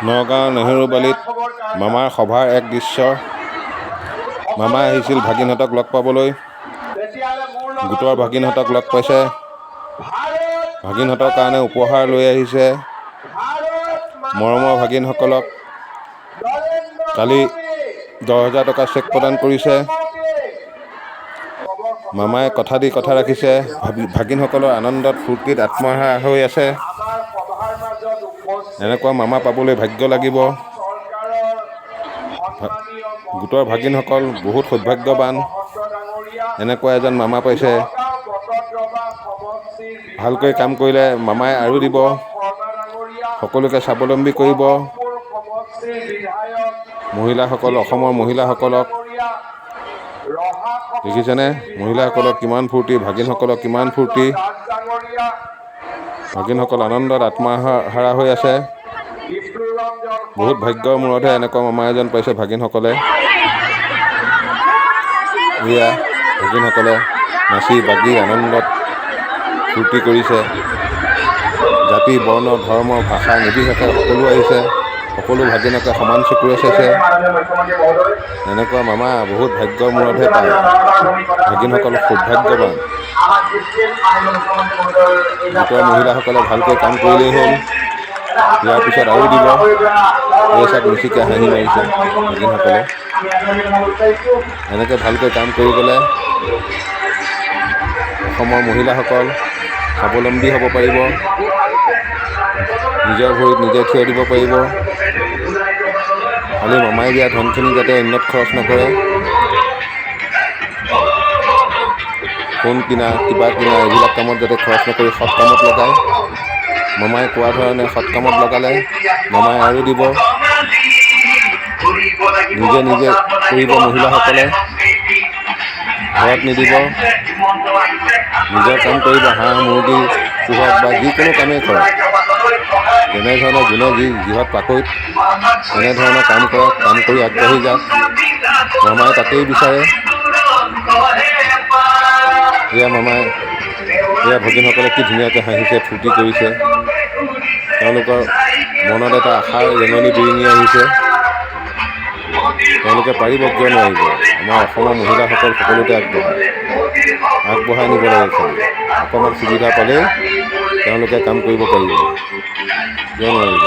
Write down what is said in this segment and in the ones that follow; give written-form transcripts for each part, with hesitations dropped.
নগাঁও নেহেৰুবালিত মামাৰ সভাৰ এক দৃশ্য। মামা আহিছিল ভাগিনহঁতক লগ পাবলৈ। গোটৰ ভাগিনহঁতক লগ পাইছে। ভাগিনহঁতৰ কাৰণে উপহাৰ লৈ আহিছে। মৰমৰ ভাগিনসকলক কালি 10,000 টকা চেক প্ৰদান কৰিছে। মামাই কথা দি কথা ৰাখিছে। ভাগিনসকলৰ আনন্দত ফূৰ্তিত আত্মহাৰা হৈ আছে। এনেকুৱা মামা পাবলৈ ভাগ্য লাগিব। গোটৰ ভাগিনসকল বহুত সৌভাগ্যৱান, এনেকুৱা এজন মামা পাইছে। ভালকৈ কাম কৰিলে মামাই আৰু দিব, সকলোকে স্বাৱলম্বী কৰিব। মহিলাসকল, অসমৰ মহিলাসকলক দেখিছেনে? মহিলাসকলক কিমান ফূৰ্তি, ভাগিনসকলক কিমান ফূৰ্তি। ভাগিনসকল আনন্দত আত্মহাৰা হৈ আছে। বহুত ভাগ্যৰ মূৰতহে এনেকুৱা মামা এজন পাইছে ভাগিনসকলে। এয়া ভাগিনসকলে নাচি বাগি আনন্দত ফূৰ্তি কৰিছে। জাতি, বৰ্ণ, ধৰ্ম, ভাষা নিৰ্বিশেষে সকলো আহিছে। সকলো ভাগিনকে সমান চকুৰে চাইছে। এনেকুৱা মামা বহুত ভাগ্যৰ মূৰতহে পায়। ভাগিনসকল সৌভাগ্যৱান। গোটৰ মহিলাসকলে ভালকৈ কাম কৰিলেই হ'ল, ইয়াৰ পিছত আৰু দিব। এই চাওক, মিচিকে হাঁহি মাৰিছে ভাগিনসকলে। এনেকৈ ভালকৈ কাম কৰি গ'লে অসমৰ মহিলাসকল স্বাৱলম্বী হ'ব পাৰিব, নিজৰ ভৰিত নিজে থিয় দিব পাৰিব। খালি মামাই দিয়া ধনখিনি যাতে অন্যত খৰচ নকৰে। ফোন কিনা, কিবা কিনা, এইবিলাক কামত যাতে খৰচ নকৰি সৎ কামত লগায়। মামাই কোৱা ধৰণে সৎ কামত লগালে মামাই আৰু দিব। নিজে নিজে কৰিব মহিলাসকলে, ঘৰত নিদিব। নিজৰ কাম কৰিব, হাঁহ মুৰ্গী পোহক বা যিকোনো কামেই কৰক। তেনেধৰণে যোনে যি যিহত পাকৈত তেনেধৰণৰ কাম কৰক, কাম কৰি আগবাঢ়ি যাওক। মামাই তাকেই বিচাৰে। এয়া মামাই, এয়া ভগিনসকলে কি ধুনীয়াকৈ হাঁহিছে, ফূৰ্তি কৰিছে। তেওঁলোকৰ মনত এটা আশাৰ ৰেঙনি বিৰিঙি আহিছে। তেওঁলোকে পাৰিব, কিয় নোৱাৰিব? আমাৰ অসমৰ মহিলাসকল সকলোতে আগবঢ়া, আগবঢ়াই নিব লাগে। খালি অকণমান সুবিধা পালেই তেওঁলোকে কাম কৰিব পাৰিব, কিয় নোৱাৰিব?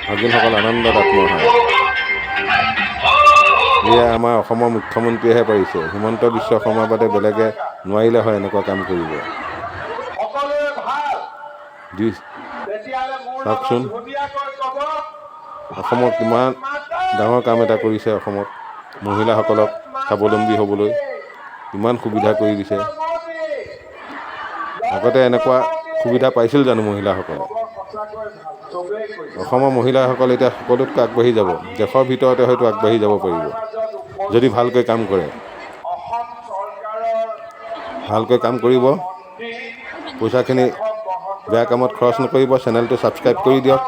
ভাগিনসকল আনন্দত আত্মহাৰা। এয়া আমাৰ অসমৰ মুখ্যমন্ত্ৰীয়েহে পাৰিছে। হিমন্ত বিশ্ব শৰ্মা বাদে বেলেগে নোৱাৰিলে হয় এনেকুৱা কাম কৰিব। দি চাওকচোন, অসমত কিমান ডাঙৰ কাম এটা কৰিছে। অসমত মহিলাসকলক স্বাৱলম্বী হ'বলৈ ইমান সুবিধা কৰি দিছে। আগতে এনেকুৱা সুবিধা পাইছিল জানো মহিলাসকলে? অসমৰ মহিলাসকল এতিয়া সকলোতকৈ আগবাঢ়ি যাব। দেশৰ ভিতৰতে হয়তো আগবাঢ়ি যাব পাৰিব, যদি ভালকৈ কাম কৰে। ভালকৈ কাম কৰিব, পইচাখিনি বেয়া কামত খৰচ নকৰিব। চেনেলটো ছাবস্ক্ৰাইব কৰি দিয়ক।